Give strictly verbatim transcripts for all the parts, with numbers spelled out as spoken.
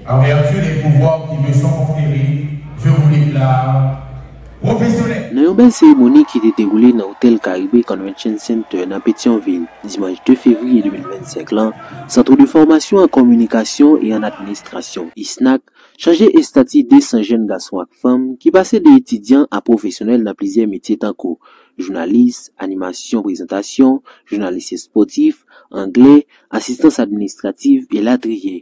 En vertu des pouvoirs qui me sont conférés, je vous déclare professionnel. Nan yon bèl seremoni ki te dewoule nan Otèl Caribe Convention Center nan Petyonvil, dimanch de fevriye de mil vennsenk lan, Centre de Formation en Communication et en Administration, isnac, chanje estati de san jèn gason ak fanm ki pase de etidyan a pwofesyonèl nan plizyè metye tankou jounalis, animasyon prezantasyon, jounalis espòtif, anglè, asistans administrativ, elatriye.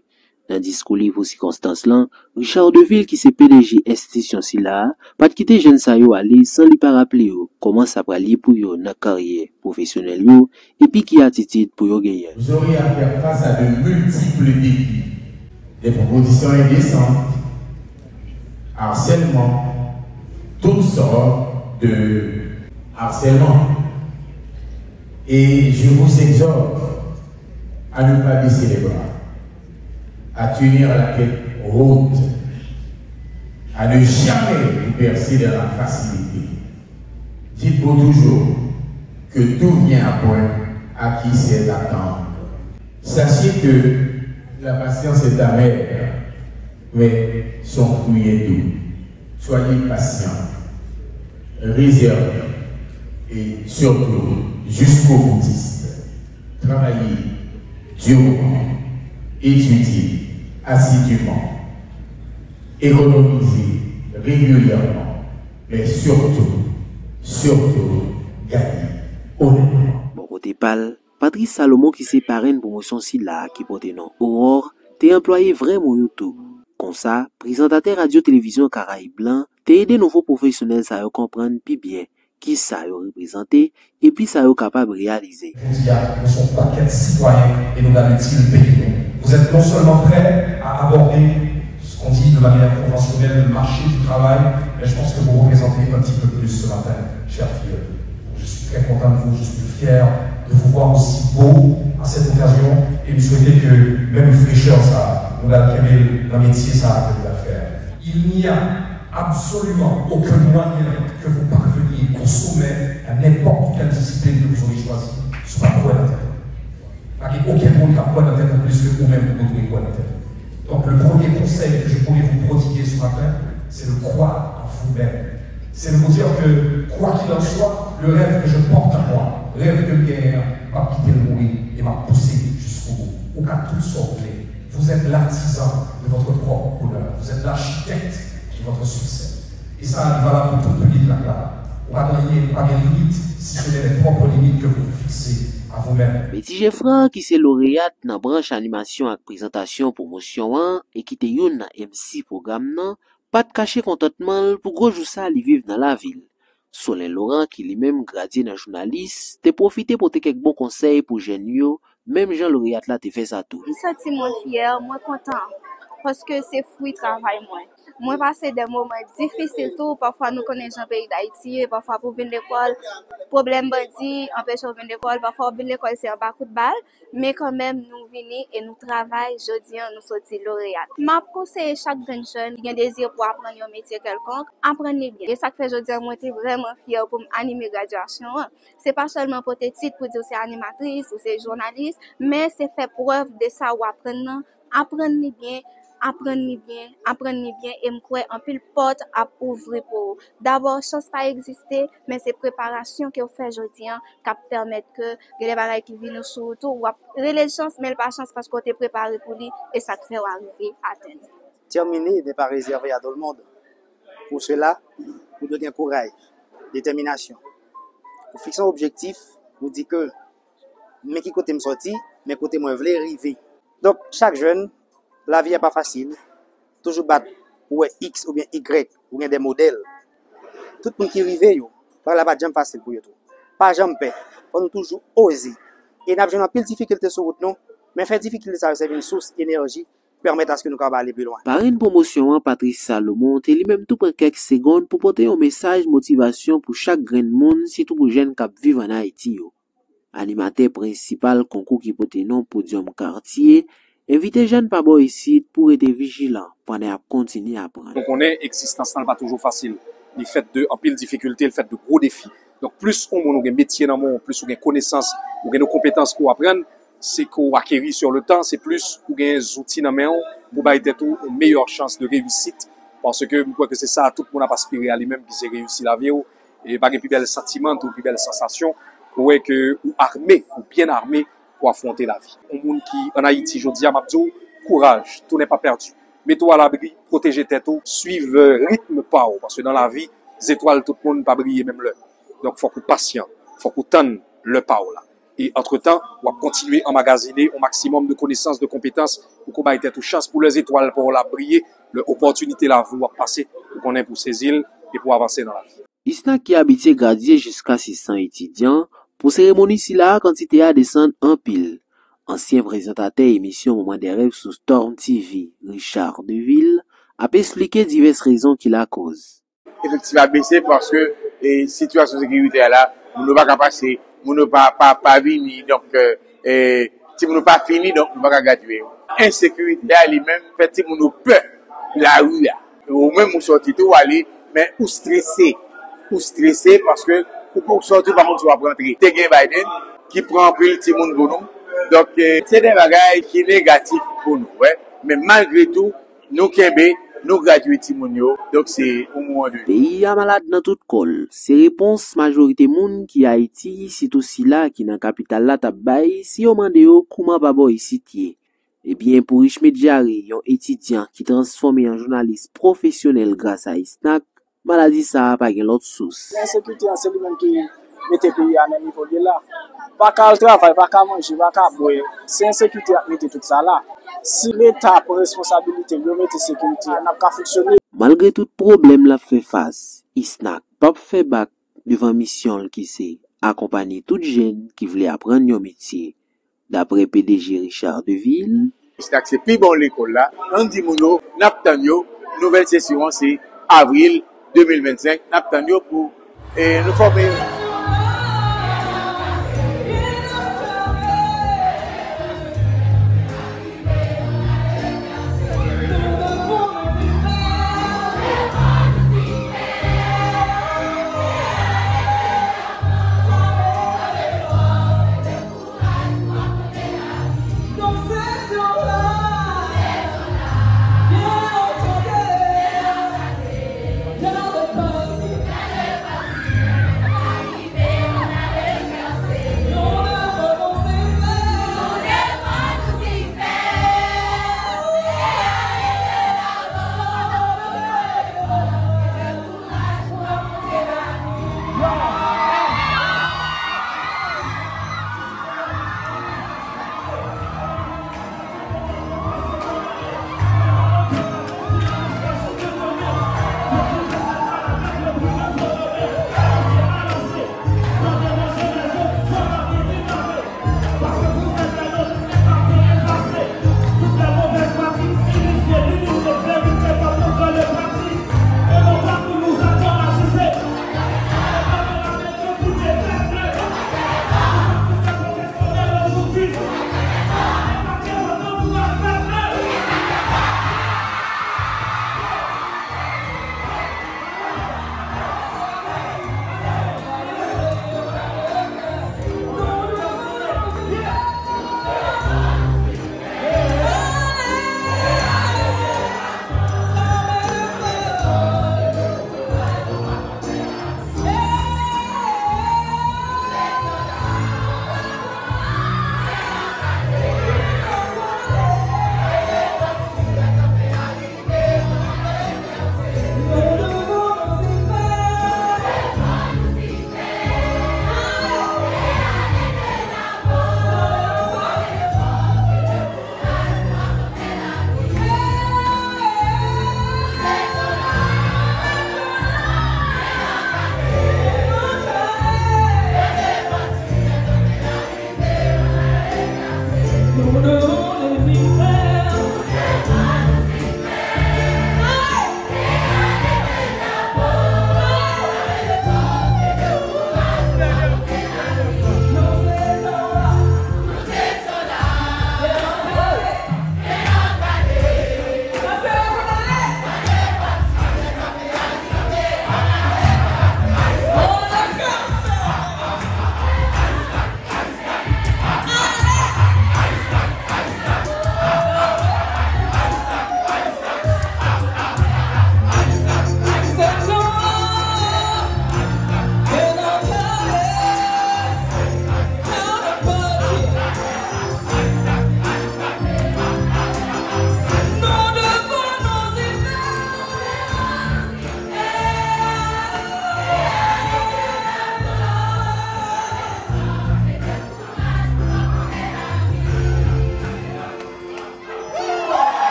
Nan diskou li pou sikonstans lan, Richard Deville ki se P D G enstitisyon sila a pa t kite jèn sa yo ale san li pa raple yo kòman sa pral ye pou yo nan karyè pwofesyonèl yo epi ki atitid pou yo genyen. Vous aurez à faire face à de multiples défis, des propositions indécentes, harcèlement, toutes sortes de harcèlement. Et je vous exhorte à ne pas baisser les bras, à tenir la tête haute, à ne jamais vous percer dans la facilité. Dites-vous toujours que tout vient à point à qui sait attendre. Sachez que la patience est amère, mais son fruit est doux. Soyez patient, réservé et surtout jusqu'au boutiste. Travaillez durement, étudiez assidûment, économisez régulièrement, mais surtout, surtout, gagnez honnêtement. Bò kote pa l, Patrice Salomon ki se parenn pwomosyon sila a ki pote non Aurore te anplwaye vrè mo yo tou. Konsa, prezantatè Radyo Televizyon Karayib lan te ede nouvo pwofesyonèl sa yo konprann pi byen kisa yo reprezante epi sa yo kapab reyalize. Jodi a, nou se yon pakèt sitwayen e nou pral itil peyi nou. Vous êtes non seulement prêts à aborder ce qu'on dit de manière conventionnelle le marché du travail, mais je pense que vous représentez un petit peu plus ce matin, chère filleule. Je suis très content de vous, je suis fier de vous voir aussi beau à cette occasion et m swete ke menm frechè sa a, nou pral kenbe l nan metye sa a ke nou pral fè a. Il n'y a absolument aucun moyen que vous parveniez au sommet à n'importe quelle discipline que vous aurez choisie si w pa kwè nan tèt ou. Pa gen okenn moun k ap kwè nan tèt ou plis ke ou menm ou dwe kwè nan tèt ou. Donc le premier conseil que je pourrais vous prodiguer ce matin, c'est de croire en vous-même. C'est de vous dire que, quoi qu'il en soit, le rêve que je porte en moi, rèv ke m genyen an, m p ap kite l mouri e m ap pouse l jusqu'au bout. Ou ka tout sa w vle. Vous êtes l'artisan de votre propre bonheur. Vous êtes l'architecte de votre succès. E sa li valab pou tout piblik la k la. Ou pa gen anyen, ou pa gen limit, si ce n'est les propres limites que vous vous fixez à vous-même. Betty Geffrard ki se loreyat nan branch animasyon ak prezantasyon pwomosyon an e ki te youn nan M C pwogram nan, pa t kache kontantman l pou gwo jou sa li viv nan lavi l. Solen Laurent ki li menm gradye nan jounalis te pwofite pote kèk bon konsèy pou jèn yo, menm jan loreyat la te fè sa tou. M santi mwen fyè, mwen kontan, paske se fwi travay mwen. Mwen pase de moman difisil tou, pafwa nou konnen jan peyi Dayiti ye, pafwa pou vin lekòl, pwoblèm bandi anpeche w vin lekòl, pafwa w vin lekòl se anba kout bal, men kanmenm nou vini e nou travay, jodi an nou soti loreyat. M ap konseye chak grenn jèn ki gen dezi pou aprann yon metye kèlkonk, aprann li byen. E sa k fè jodi an mwen te vrèman fyè pou m anime gradyasyon an. Se pa sèlman pote tit pou di w se animatris, ou se jounalis, men se fè prèv de sa w aprann nan, aprann li byen, aprann li byen, aprann li byen, e m kwè anpil pòt ap ouvri pou ou. Dabò, chans pa egziste, men se preparasyon ke w fè jodi an k ap pèmèt ke gen de bagay ki vini sou wout ou, w ap rele l chans, men l pa chans paske w te prepare pou li, e sa k fè w arive atenn li. Terminer n'est pas réservé à tout le monde. Pour cela, ou dwe gen kouraj, detèminasyon. Ou fikse yon objektif, ou di ke men ki kote m sòti, men kote mwen vle rive. Donk, chak jèn, lavi a pa fasil. Toujou bat pou wè X oubyen Y, ou gen de modèl. Tout moun ki rive yo, bagay la pa t janm fasil pou yo tou. Pa janm pè, fò nou toujou oze. E n ap jwenn anpil difikilte sou wout nou, men fè difikilte sa yo sèvi n sous enèji pèmèt aske nou kapab ale pi lwen. Parenn pwomosyon an, Patrice Salomon, te li menm tou pran kèk segonn pou pote yon mesaj motivasyon pou chak grenn moun, sitou pou jèn k ap viv ann Ayiti yo. Animatè prensipal konkou ki pote non Podyòm Katye envite jèn pa bò isit pou rete vijilan pandan y ap kontinye aprann. Nou konnen egzistans lan pa toujou fasil. Li fèt de anpil difikilte, li fèt de gwo defi. Donk, plis yon moun ou gen metye nan men w, plis ou gen konesans, ou gen de konpetans ke w aprann, Se ke w akeri sur le temps, se plis ou gen zouti nan men w pou bay tèt ou yon meyè chans de reyisit. Paske m kwè ke se sa tout moun ap aspire a li menm, ki se reyisi lavi w. E pa gen pi bèl santiman, tou pi bèl sansasyon, pou wè ke ou ame, ou byen ame pou afwonte lavi. Yon moun ki ann Ayiti jodi a, m ap di w, kouraj, tout n'est pas perdu. Mete w alabri, pwoteje tèt ou, swiv ritm pa w, paske nan lavi, zetwal tout moun pa briye menm lè. Donk, fòk ou pasyan, fòk ou tann lè pa w la. E antretan, w ap kontinye anmagazine yon maksimòm de konesans, de konpetans, pou ke w bay tèt ou chans pou lè zetwal pa w la ap briye, lè opòtinite lavi w ap pase, ou konnen pou sezi l e pou avanse nan lavi. Isnak, ki abitye gradye jiska sis san etidyan, pou seremoni sila a kantite a desann anpil. Ansyen prezantatè emisyon Moman dè Rèv sou Storm T V, Richard Deville, ap esplike divès rezon ki lakoz. Efektif la bese paske e, sitiyasyon sekirite a la, moun yo pa ka pase, moun yo pa, pa, pa vini, donk e, e, timoun yo pa fini, donk nou pa ka gradye yo. Ensekirite a li menm fè timoun yo pè lari a. Ou menm ou sòti tou w ale, men ou strese. Ou strese paske ou pa sòti, ou pa konn si w ap rantre. Te gen Biden ki pran anpil timoun pou nou. Donk e, se de bagay ki negatif pou nou, wè. Men malgre tou, nou kenbe, nou gradye timoun yo. Donk se yon moman de. Peyi a malad nan tout kò l. Se repons majorite moun ki Ayiti, sitou sila ki nan kapital la, t ap bay si yo mande yo kouman pa bò isit ye. Ebyen, pou Richmond Jarry, yon etidyan ki transfòme an jounalis pwofesyonèl gras a Isnak, maladi sa a pa gen lòt sous. Ensekirite an, se li menm ki mete peyi a nan nivo l ye la. Pa ka al travay, pa ka manje, pa ka bwè. Se ensekirite k ap mete tout sa la. Si Leta pran responsabilite l, yo mete sekirite a, n ap ka fonksyone. Malgre tout pwoblèm l ap fè fas, Isnak p ap fè bak devan misyon l ki se akonpanye tout jèn ki vle aprann yon metye. Dapre P D G Richard Deville. Isnak se pi bon lekòl la. Ann di moun yo, n ap tann yo. Nouvèl sesyon an se avril de mil vennsenk. N ap tann yo pou e, nou fòme yo.